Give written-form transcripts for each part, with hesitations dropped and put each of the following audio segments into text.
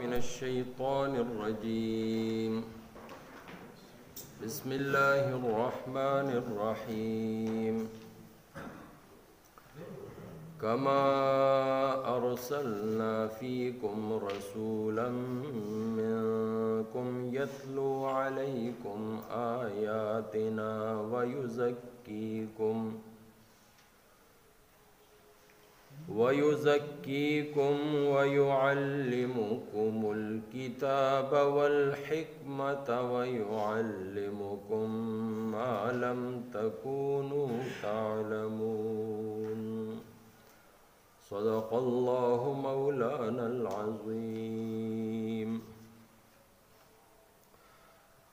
من الشيطان الرجيم. بسم الله الرحمن الرحيم. كما أرسلنا فيكم رسولا منكم يتلو عليكم آياتنا ويزكيكم ويعلمكم الكتاب والحكمة ويعلمكم ما لم تكونوا تعلمون. صدق الله مولانا العظيم.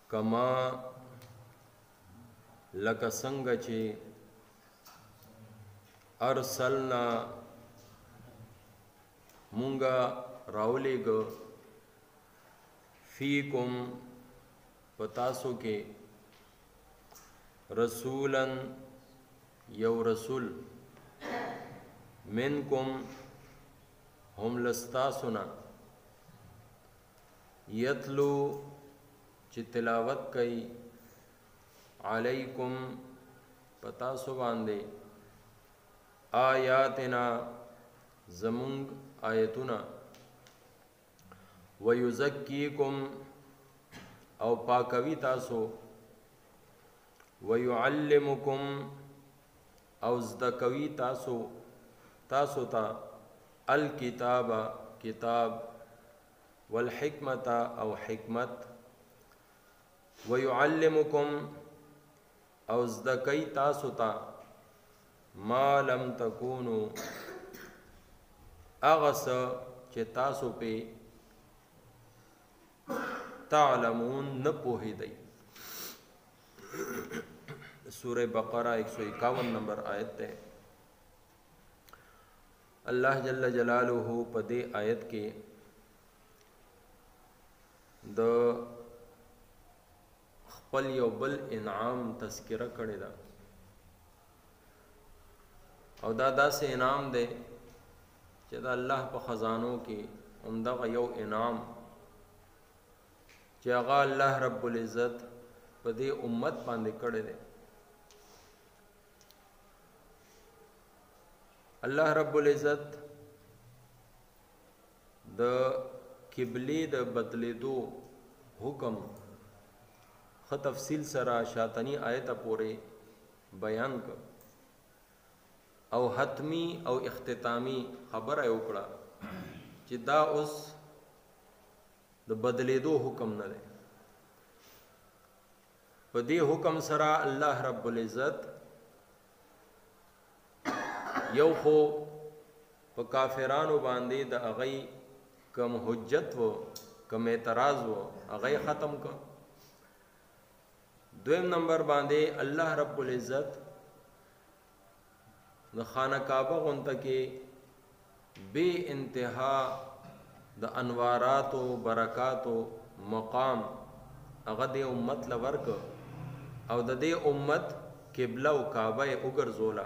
کما لکه څنګه چې ارسلنا مونږه راولېږه فیکم په تاسو کې رسولا یو رسول منکم هم لستاسو نه یتلو چې تلاوت کوي علیکم په تاسو باندې آیاتنا زمونږ آیتونه ویزکیکم او پاکوي تاسو ویعلمکم او زده کوي تاسو تاسو ته الکتاب کتاب والحکمت او حکمت ویعلمکم او زده کوي تاسو ته ما لم تکونو هغه څه چې تاسو پې تعلمون نه پوهېدئ. سورہ بقرہ 151 نمبر آیت ده. الله جل جلاله په دې آیت کې د خپل یو بل انعام تذکره کړې ده او دا داسې انعام دی چې د الله په خزانو کې همدغه یو انعام چې هغه الله رب العزت په دې امت باندې کړی دی. الله رب العزت د قبلې د بدلیدو حکم ښه تفصیل سره شاتنی آیت پورې بیان کړ او حتمی او اختتامی خبره یې وکړه چې دا اوس د بدلیدو حکم نه دی. په دې حکم سره الله رب العزت یو خو په کافرانو باندې د هغوی کم حجت و کم اعتراض و هغه یې ختم کړ. دویم نمبر باندې الله رب العزت د خانه کعبه غونته کې بے انتها د انواراتو برکاتو مقام هغه د امت له ورکړ او د دې امت قبله او کعبه یې وګرځوله.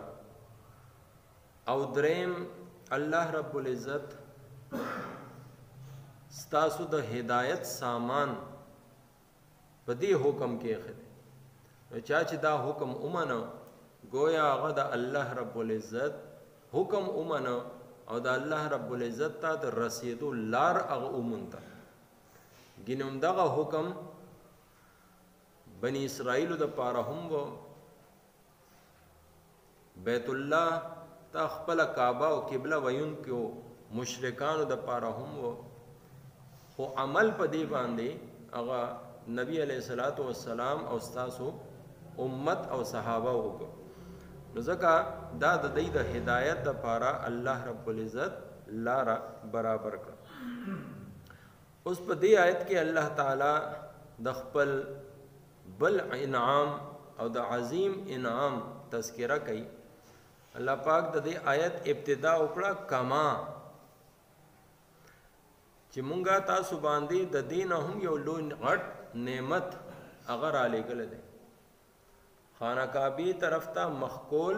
او دریم الله رب العزت ستاسو د هدایت سامان په دې حکم کې ایښی دی. نو چا چې دا حکم ومنه گویا هغه د الله رب العزت حکم ومنه او د الله رب العزت ته د رسېدو لار هغه ومونده. ګینې همدغه حکم بني اسرائیلو دپاره هم و. بیت الله ته خپله کعبه او قبله ویونکو مشرکانو دپاره هم و، خو عمل په دې باندې هغه نبی علیه الصلاة والسلام او ستاسو امت او صحابه وکړو. نو ځکه دا د دوی د هدایت دپاره الله رب العزت لاره برابر کړه. اوس په دې آیت کې الله تعالی د خپل بل انعام او د عظیم انعام تذکره کوي. الله پاک د دې آیت ابتدا وکړه کما چې مونږه تاسو باندې د دین هم یو لوی غټ نعمت هغه را لېږلی دی. خانه کعبې طرف ته مخ کول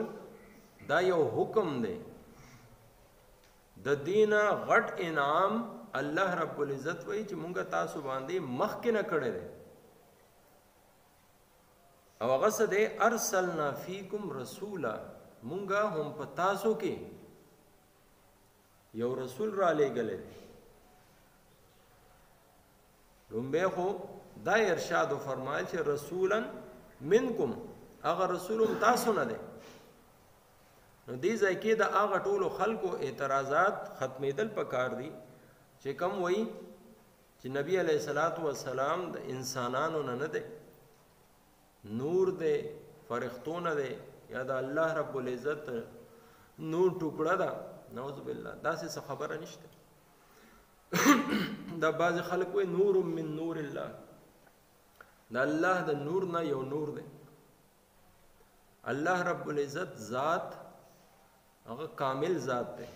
دا یو حکم دی. د دینه غټ انعام الله رب العزت وایي چې مونږ تاسو باندې مخکې نه کړی دی. او هغه څه دی؟ ارسلنا فیکم رسولا، مونږ هم په تاسو کې یو رسول را لېږلی دی. لومبی خو دا ارشاد وفرمایل چې رسولا منکم، هغه رسول هم تاسو نه دی. نو دې ځای کې د هغه ټولو خلکو اعتراضات ختمېدل پکار دي چې کوم وایي چې نبی علیه الصلاة والسلام د انسانانو نه نه دی، نور دی، فرښتو نه دی، یا د الله رب العزت نور ټوکړه ده. نعوذ بالله، داسې څه خبره نشته. دا بعضې خلک وایي نور من نور الله، د الله د نور نه یو نور دی. الله رب العزت ذات هغه کامل ذات دی،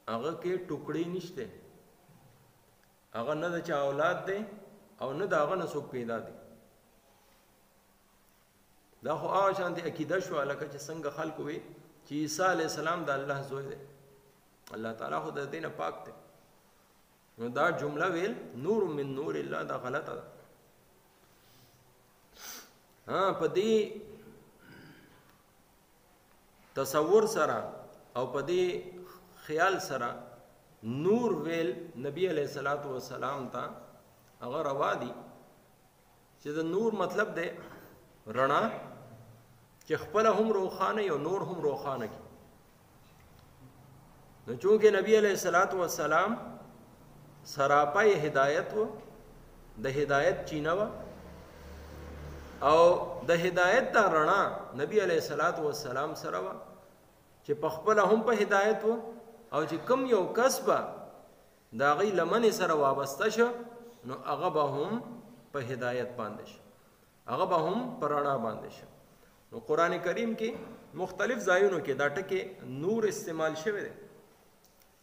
هغه کې ټوکړې نشته، هغه نه د چا اولاد دی او نه د هغه نه څوک پیدا دی. دا خو هغه شان دی عقیده شوه لکه چې څنګه خلکو وي چې عیسی علیه السلام د الله زوی دی، الله تعالی خو د دې نه پاک دی. نو دا جمله ویل نور من نور الله دا غلطه ده. ها، په دې تصور سره او په دې خیال سره نور ویل نبی علیه الصلاة والسلام ته هغه روا دي چې د نور مطلب دی رڼا، چې خپله هم روښانه یو نور هم روښانه کړي. نو چونکه نبی علیه الصلاة والسلام سراپای هدایت و، د هدایت چینه وه، او د هدایت دا رڼا نبی علیه الصلاة والسلام سره وه چې په خپله هم په هدایت و، او چې کوم یو کس به د هغې لمنې سره وابسته شه نو هغه به هم په هدایت باندې شه، هغه به هم په رڼا باندې شه. نو قرآن کریم کې مختلف ځایونو کې دا ټکی نور استعمال شوی دی.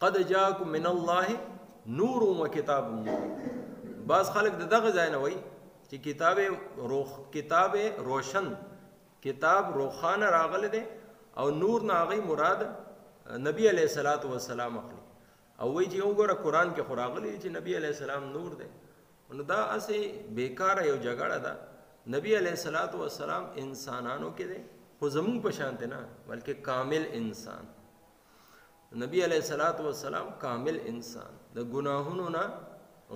قد جاءکم من الله نور و کتاب مبین. بعض خلک د دغه ځای نه وایي چې کتاب روشن، کتاب روښانه راغلی دی، او نور نه هغې مراد نبی علیه الصلاة والسلام اخلي، او وایي چې وګوره قرآن کې خو راغلی دی چې نبی علیه السلام نور دی. نو دا هسې بېکاره یو جګړه ده. نبی علیه الصلاة والسلام انسانانو کې دی، خو زمونږ په شان دی نه، بلکې کامل انسان. نبی علیه الصلاة والسلام کامل انسان، د ګناهونو نه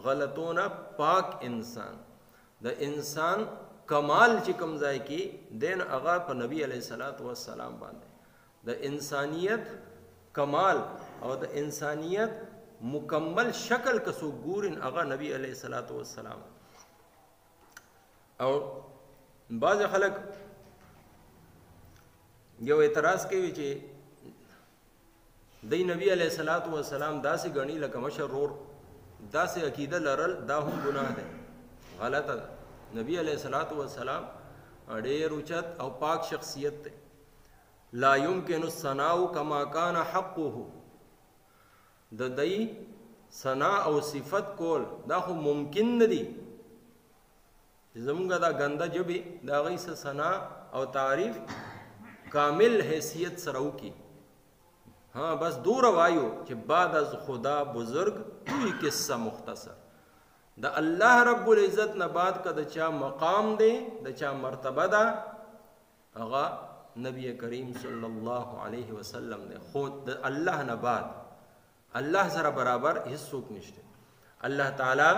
غلطو نه پاک انسان، د انسان کمال چې کوم ځای کې دی نو هغه په نبی علیه الصلاة والسلام باندې د انسانیت کمال او د انسانیت مکمل شکل که څوک ګوري نو هغه نبی علیه الصلاة والسلام. او بعضې خلک یو اعتراض کوي چې دی نبی علیه الصلاة والسلام داسې ګڼي لکه مشر رور، داسې عقیده لرل دا هم ګناه دی، غلطه ده. نبی علیه الصلاة والسلام ډېر اوچت او پاک شخصیت دی. لا يمكن الثناء كما كان حقه، د دی ثنا او صفت کول دا خو ممکن نه دی چې زمونږ دا ګنده ژبې د هغوی څه ثنا او تعریف کامل حیثیت سره وکړي. ها، بس دوره وایو چې بعد از خدا بزرگ توی قصه مختصر. د الله رب العزت نه بعد که د چا مقام دی، د چا مرتبه ده، هغه نبی کریم صلی الله علیه وسلم دی. خو د الله نه بعد الله سره برابر هیڅوک نشته. الله تعالی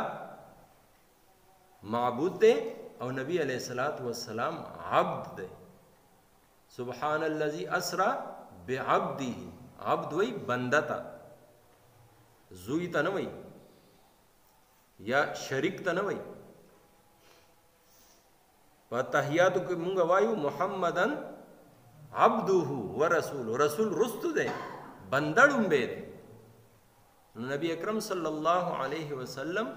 معبود دی او نبی علیه الصلاة والسلام عبد دی. سبحان الذي اسرا بعبده، عبد وی بنده ته، زوی ته نه وی یا شریک ته نه وی. په تحیاتو کې مونږ وایو محمدن عبده ورسوله، رسول رستو دی، بنده ړومبی دی. نو نبی اکرم صلی الله علیه وسلم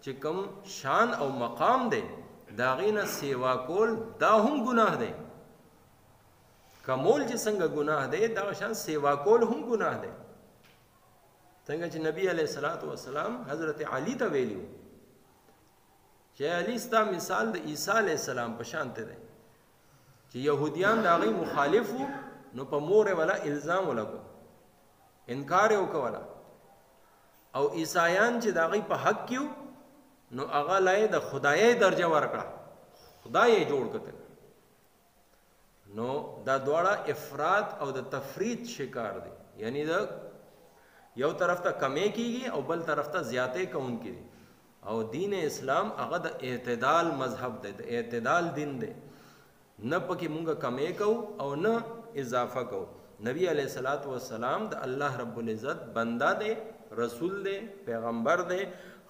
چې کوم شان او مقام دی د هغې نه سیوا کول دا هم ګناه دی. کمول چې څنګه ګناه دی دغه شان سیوا کول هم ګناه دی. څنګه چې نبی علیه الصلاة والسلام حضرت علی ته ویلي وو چې علی ستا مثال د عیسی علیه السلام په شان ته دی، چې یهودیان د هغې مخالف وو نو په مور یې ولا الزام ولګو، انکار یې وکوله. او عیسایان چې د هغوی په حق کې نو هغه لا یې د خدایۍ درجه ورکړه، خدای یې جوړ کتل. نو دا دواړه افراط او د تفرید شکار دي، یعنی د یو طرف ته کمې کیږي او بل طرف ته زیاتې کوونکي دي. او دین اسلام هغه د اعتدال مذهب دی، د اعتدال دین دی، نه پکې مونږ کمې کوو او نه اضافه کوو. نبی علیه الصلاة والسلام د الله رب العزت بنده دی، رسول دی، پیغمبر دی،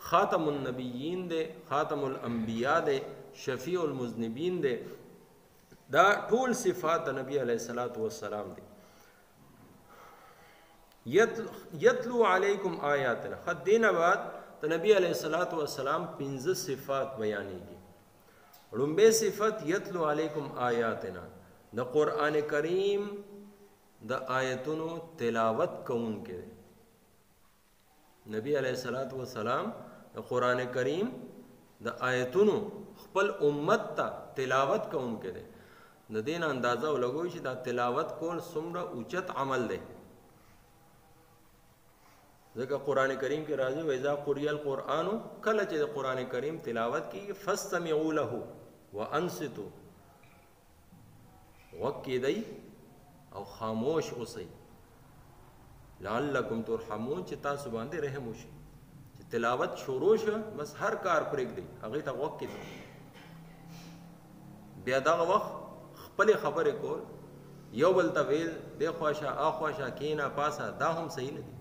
خاتم النبیین دی، خاتم الانبیاء دی، شفیع المذنبین دی. دا ټول صفات د نبی علیه الصلاة والسلام دی. یتلو علیکم آیاتنا. خد دین بعد د نبی علیه الصلاة والسلام 5 صفات بیانېږي. لومبی صفت یتلو علیکم آیاتنا، د قرآن کریم د آیتونو تلاوت کوونکی دی. نبی علیه الصلاة والسلام د قرآن کریم د آیتونو خپل امت ته تلاوت کوونکی دی. د دې نه اندازه ولګوئ چې دا تلاوت کول څومره اوچت عمل دی، ځکه قرآن کریم کې راځي وإذا قرئ القرآن، کله چې د قرآن کریم تلاوت کیږي فاستمعوا له وانصتوا، غوږ کېدئ او خاموش اوسئ، لعلکم ترحمون، چې تاسو باندې رحم وشي. چې تلاوت شروع شو بس هر کار پرېږدئ، هغې ته غوږ کېدئ. بیا دغه وخت خپلې خبرې کول، یو بل ته ویل دې خوا شه اخوا شه کښېنه پاسه، دا هم صحیح نه دي.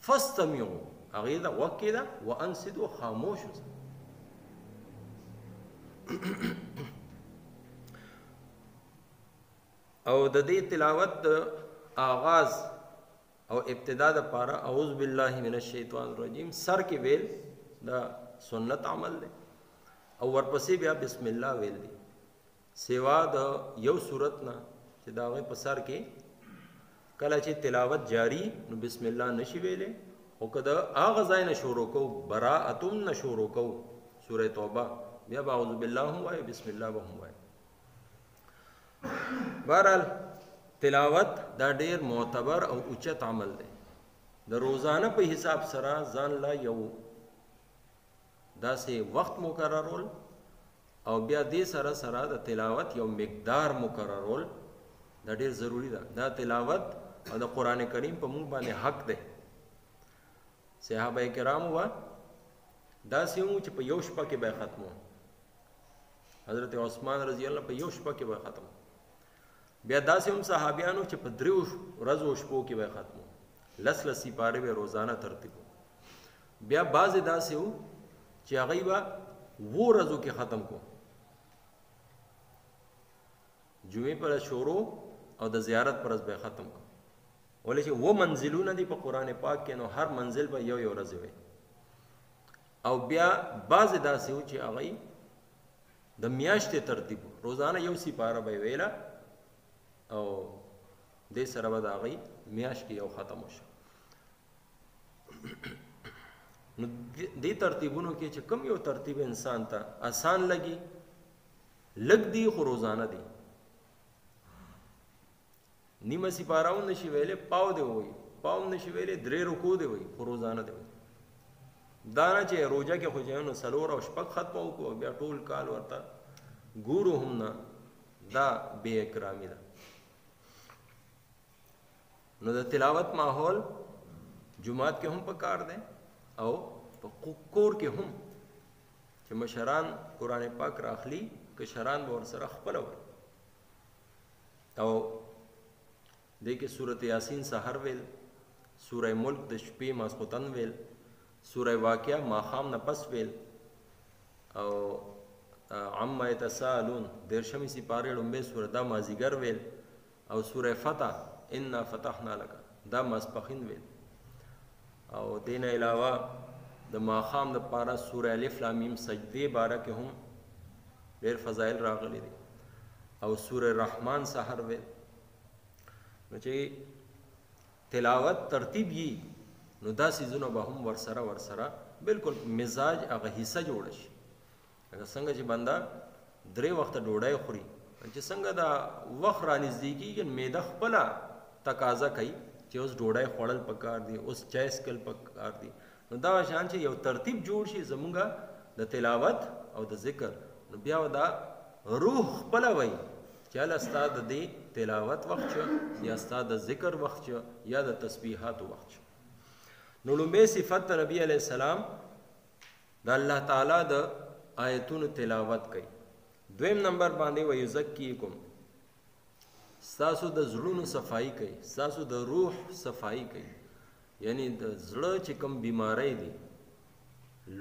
فاستمعوا، هغې ته غوږ کېده، وانصتوا، خاموش اوسه. او د دې تلاوت د آغاز او ابتدا د پاره اعوذ بالله من الشیطان الرجیم سر کې ویل دا سنت عمل دی، او ورپسې بیا بسم الله ویل دی، سوا د یو سورت نه چې د هغې په سر کې کله چې تلاوت جاری نو بسم الله نشي ویلی، خو که د هغه ځای نه شروع کوو، براءتم نه شروع کوو سوره توبه، بیا به اعوذ بالله هم وایي بسم الله به هم وایي. بهرحال تلاوت دا ډیر معتبر او اوچت عمل دی. د روزانه په حساب سره ځان لا یو داسې وخت مقررول او بیا دې سره سره د تلاوت یو مقدار مقررول دا ډیر ضروري ده. دا تلاوت او د قرآن کریم په موږ باندې حق دی. صحابه کرامو به داسې وو چې په یو شپه کې به ختمو. حضرت عثمان رضی الله په یو شپه کې به ختمو. بیا داسې هم صحابیانو چې په دریو ورځو شپو کې به ختمو، لس لس سپارې به روزانه ترتیب. بیا بعضې داسې وو چې هغوی به اوو ورځو کې ختم کو، جمعې پر شروع او د زیارت پر ورځ به ختم کو. ولې چې اووه منزلونه دي په قرآن پاک کې، نو هر منزل به یو یو ورځ وي. او بیا بعضې داسې وو چې هغوی د میاشتې ترتیب، روزانه یو سپاره به یې ویله او دې سره به د هغوی میاشت کې یو ختم وشو. نو دې ترتیبونو کې چې کوم یو ترتیب انسان ته اسان لګي، لږ دی خو روزانه دی، نیمه سپاره هم نشي ویلی، پاو دی وایي، پاو هم نشي ویلی، درې رکو دی وایي، خو روزانه دی وایي. دا نه چې روژه کې خو چې نو څلور او شپږ ختمه وکړو او بیا ټول کال ورته ګورو هم نه، دا بې اکرامي ده. نو د تلاوت ماحول جومات کې هم پکار دی او په کور کې هم، چې مشران قرآن پاک راخلي، کشران به ورسره خپله وایي. او دې کې سورت یاسین سحر ویل، سوره ملک د شپې ماسخوتن ویل، سوره واقعه ماښام نه پس ویل، او عما یتساءلون دېرشمې سپارې لومبۍ سوره دا مازیګر ویل، او سوره فتح انا فتحنا لک دا ماسپخین ویل. او دې نه علاوه د ماښام دپاره سوره الف لام میم سجدې باره کې هم ډېر فضایل راغلي دي، او سوره رحمان سحر ویل. نو چې تلاوت ترتیب یي نو دا څیزونه به هم ورسره ورسره بالکل مزاج هغه حصه جوړه شي. لکه څنګه چې بنده درې وخته ډوډۍ خوري، چې څنګه دا وخت رانږدې کېږي معده خپله تقاضا کوي چې اوس ډوډۍ خوړل پکار دي، اوس چای څښل پکار دي. نو دا شان چې یو ترتیب جوړ شي زمونږ د تلاوت او د ذکر، نو بیا دا روح خپله وایي چې هله ستا د دې تلاوت وخت شو، یا ستا د ذکر وخت شو، یا د تسبیحاتو وخت شو. نو لومبی صفت د نبی علیه السلام د الله تعالی د آیتونو تلاوت کوي. دویم نمبر باندې ویزکیکم، ستاسو د زړونو صفائی کوي، ستاسو د روح صفائی کوي. یعنی د زړه چې کوم بیماری دي،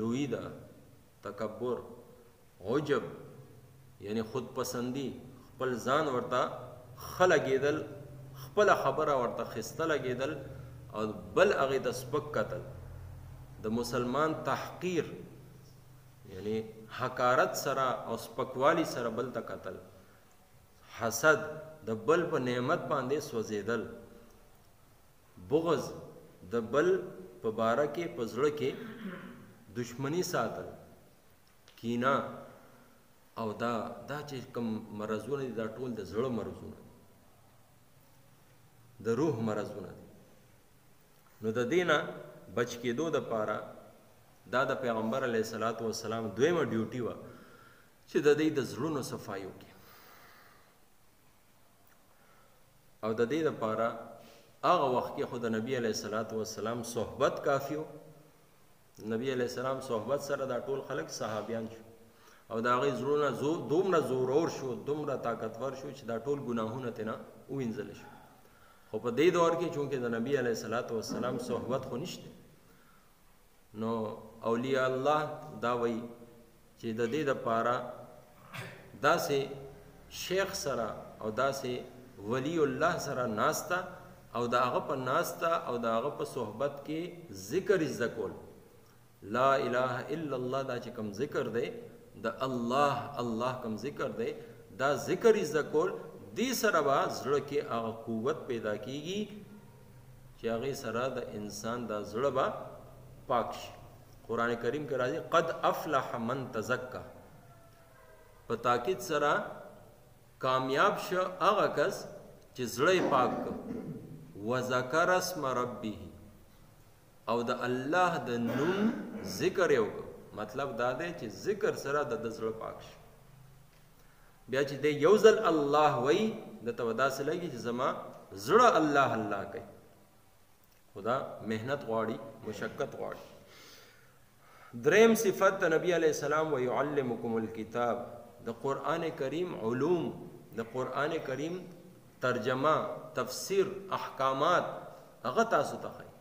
لویي ده، تکبر، عجب، یعنی خود پسندی، خپل ځان ورته ښه لګېدل، خپله خبره ورته ښایسته لګېدل، او بل هغې ته سپک کتل، د مسلمان تحقیر یعنی حقارت سره او سپکوالی سره بل ته کتل، حسد، د بل په نعمت باندې سوځېدل، بغض، د بل په باره کې په زړه کې دشمنی ساتل، کینه، او دا چې کوم مرضونه دي دا ټول د زړه مرضونه دي، د روح مرضونه دي. نو د دې نه بچ کېدو دپاره دا د پیغمبر علیه الصلاة والسلام دویمه ډیوټي وه چې د دې د زړونو صفایي وکړي. او د دې دپاره هغه وخت کې خو د نبی علیه الصلاة والسلام صحبت کافي و. نبی علیه السلام صحبت سره دا ټول خلک صحابیان شو، او د هغې زړونه دومره زورور شو، دومره طاقتور شو چې دا ټول ګناهونه ترې نه ووینځل شو. خو په دې دور کې چونکې د نبی علیه الصلاة والسلام صحبت خو نشته، نو اولیاء الله دا وایي چې د دې دپاره داسې شیخ سره او داسې ولی الله سره ناسته، او د هغه په ناسته او د هغه په صحبت کې ذکر زده کول، لا اله الا الله، دا چې کوم ذکر دی، د الله الله کوم ذکر دی، دا ذکر زده کول، دې سره به زړه کې هغه قوت پیدا کیږي چې هغې سره د انسان دا زړه به پاک شي. قرآن کریم کې راځي قد افلح من تزکا، په تاکید سره کامیاب شو هغه کس چې زړه یې پاک کړ، وذکر اسم ربه، او د الله د نوم ذکر یې وکړ. مطلب دا دی چې ذکر سره د ده زړه پاک شي. بیا چې دی یو ځل الله وایي، ده ته به داسې لګي چې زما زړه الله الله کوي. خدا محنت غواړي، مشقت غواړي. دریم صفت د نبی علیه السلام ویعلمکم الکتاب، د قرآن کریم علوم، د قرآن کریم ترجمه، تفسیر، احکامات هغه تاسو ته ښیي.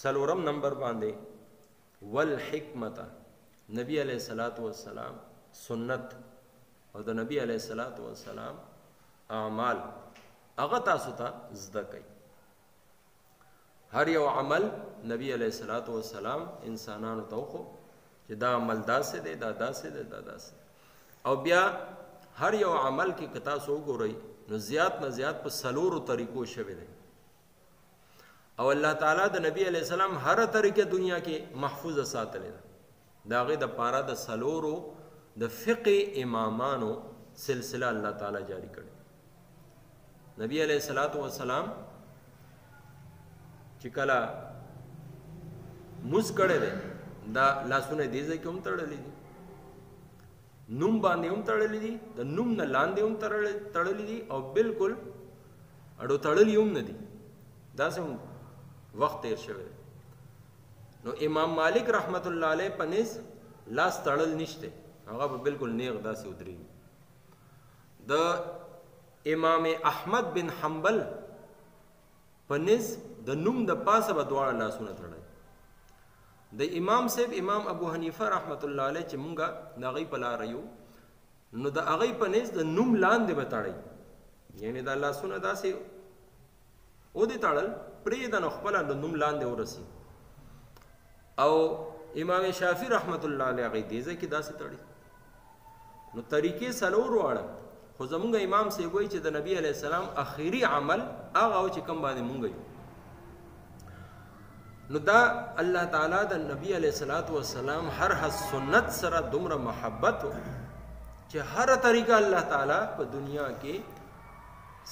څلورم نمبر باندې والحکمت، نبی علیه الصلاة والسلام سنت او د نبی علیه الصلاة والسلام اعمال هغه تاسو ته زده کوي. هر یو عمل نبی علیه الصلاة والسلام انسانانو ته وښود چې دا عمل داسې دی، دا داسې دی، دا داسې دی. او بیا هر یو عمل کې که تاسو وګورئ نو زیات نه زیات په څلورو طریقو شوی دی. او الله تعالی د نبی علیه السلام هره طریقه دنیا کې محفوظه ساتلې ده. د هغې دپاره د څلورو د فقه امامانو سلسله الله تعالی جاری کړې. نبی علیه الصلاة والسلام چې کله موز کړی دی، دا لاسونه دې ځای کې هم تړلي دي، نوم باندې هم تړلي دي، د نوم نه لاندې هم تړلي دي، او بالکل اړو تړلي هم نه دي. داسې هم وخت تیر شوی دی. نو امام مالک رحمت الله علیه په نس لاس تړل نشته، هغه به بالکل نیغ داسې ودرېږي. د امام احمد بن حنبل په نس د نوم د پاسه به دواړه لاسونه تړل. د امام صاحب امام ابو حنیفه رحمت الله علیه چې مونږه د هغې په لاره یو، نو د هغې په نس د نوم لاندې به تړی، یعنې دا لاسونه داسې ودې تړل، پرېږده نو خپله د نوم لاندې ورسي. او امام شافعي رحمت الله علیه هغې دې ځای کې داسې تړي. نو طریقې څلور واړه، خو زمونږ امام صاحب وایي چې د نبی علیه السلام اخري عمل هغه و چې کوم باندې مونږ یو. نو دا الله تعالی د نبی علیه الصلاة والسلام هر سنت سره دومره محبت و چې هره طریقه الله تعالی په دنیا کې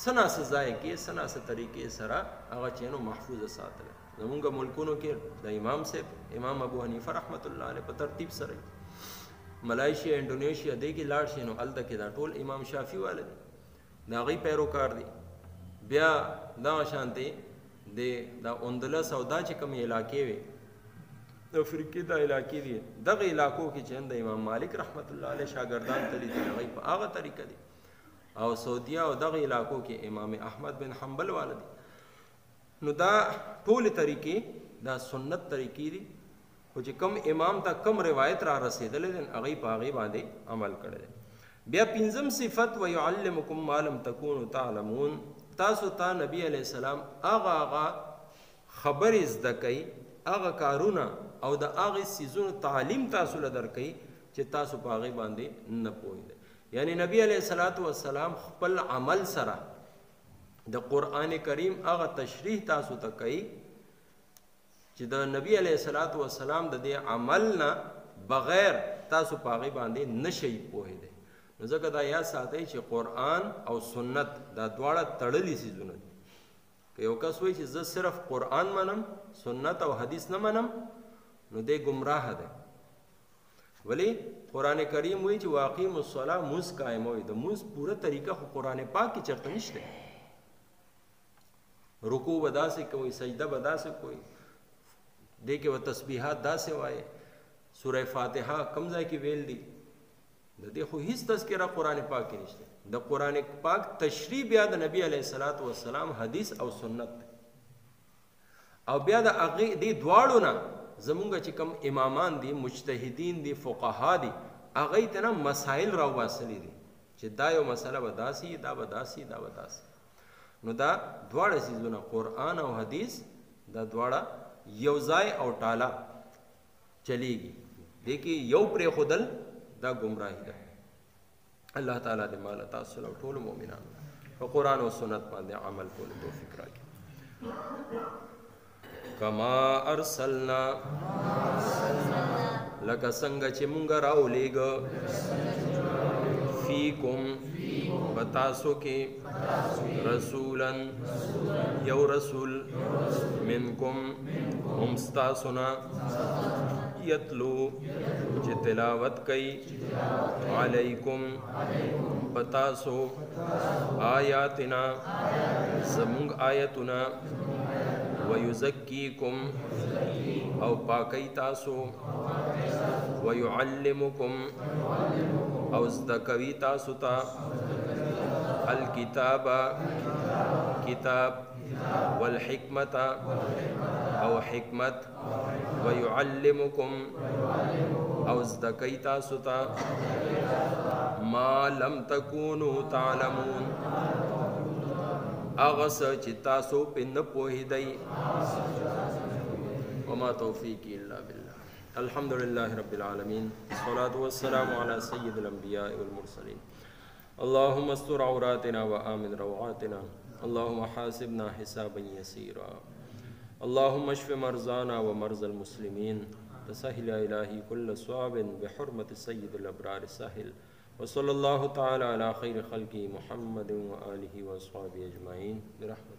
څه نا څه ځای کې څه نا څه طریقې سره هغه چې نو محفوظه ساتلی. زمونږ ملکونو کې د امام صاحب امام ابو حنیفه رحمت الله علیه په ترتیب سره، ملایشیا انډونیشیا دې کې لاړ شي نو هلته کې دا ټول امام شافعي والا دي، د هغوی پیروکار دي. بیا دغه شانتې د دا اندلس او دا چې کومې علاقې وې د افریقې دا علاقې دي، دغه علاقو کې چې د امام مالک رحمت الله علیه شاګردان تللي دي هغوی په هغه طریقه دي، او سعودیه او دغه علاقو کې امام احمد بن حنبل والا دي. نو دا ټولې طریقې دا سنت طریقې دي، خو چې کوم امام ته کوم روایت را رسېدلی دی هغوی په هغې باندې عمل کړی دی. بیا پنځم صفت ویعلمکم ما لم تکونو تعلمون، تاسو ته نبی علیه السلام هغه هغه خبرې زده کوي، هغه کارونه او د هغې څیزونو تعلیم تاسو له درکوي چې تاسو په هغې باندې نه پوهېدئ. یعنی نبی علیه الصلاة والسلام خپل عمل سره د قرآن کریم هغه تشریح تاسو ته کوي چې د نبی علیه الصلاة والسلام د دې عمل نه بغیر تاسو په هغې باندې نشئ پوهېدی. نو ځکه دا یاد ساتئ چې قرآن او سنت دا دواړه تړلي څیزونه دي. که یو کس وایي چې زه صرف قرآن منم سنت او حدیث نه منم نو دی ګمراه دی. ولی قرآن کریم وایي چې واقیموا الصلاة، مونځ قایموئ. د مونځ پوره طریقه خو قرآن پاک کې چېرته نشته. رکوع به داسې کوئ، سجده به داسې کوئ، دې کې به تسبیحات داسې وایې، سوره فاتحه کوم ځای کې ویل دي، د دې خو هیڅ تذکره قرآن پاک کې نشته. د قرآن پاک تشریح بیا د نبی علیه الصلاة والسلام حدیث او سنت دی. او بیا د هغې دې دواړو نه زمونږ چې کوم امامان دي، مجتهدین دي، فقها دي، هغوی ته نه مسایل راوباسلي دي چې دا یو مسله به داسې، دا به داسې، دا به داسې. نو دا دواړه څیزونه قرآن او حدیث دا دواړه یو ځای او ټاله چلیږي. دې کې یو پرېښودل دا ګمراهي ده. الله تعالی دې مال تاسو له ټولو مؤمنانو په قرآن او سنت باندې عمل کولو توفیق راکړي. کما ارسلنا، لکه څنګه چې مونږ راولېږه، فیکم په تاسو کې، رسولا یو رسول، منکم هم ستاسو نه، یتلو چې تلاوت کوي، علیکم په تاسو، آیاتنا زمونږ آیتونه، ویزکیکم او پاکي تاسو، ویعلمکم او زده کوي تاسو ته، الکتاب کتاب، والحکمت او حکمت، ویعلمکم او زده کوي تاسو ته، ما لم تکونو تعلمون هغه څه چې تاسو پرې نه پوهېدئ. وما توفیقي الا بالله. الحمد لله رب العالمين، الصلاة والسلام على سيد الأنبياء والمرسلين. اللهم استر عوراتنا وآمن روعاتنا، اللهم حاسبنا حسابا يسيرا، اللهم اشف مرضانا ومرضى المسلمين، تسهل يا إلهي كل صعب بحرمة سيد الأبرار سهل. وصلى الله تعالى على خير خلقه محمد وآله وأصحابه أجمعين برحمة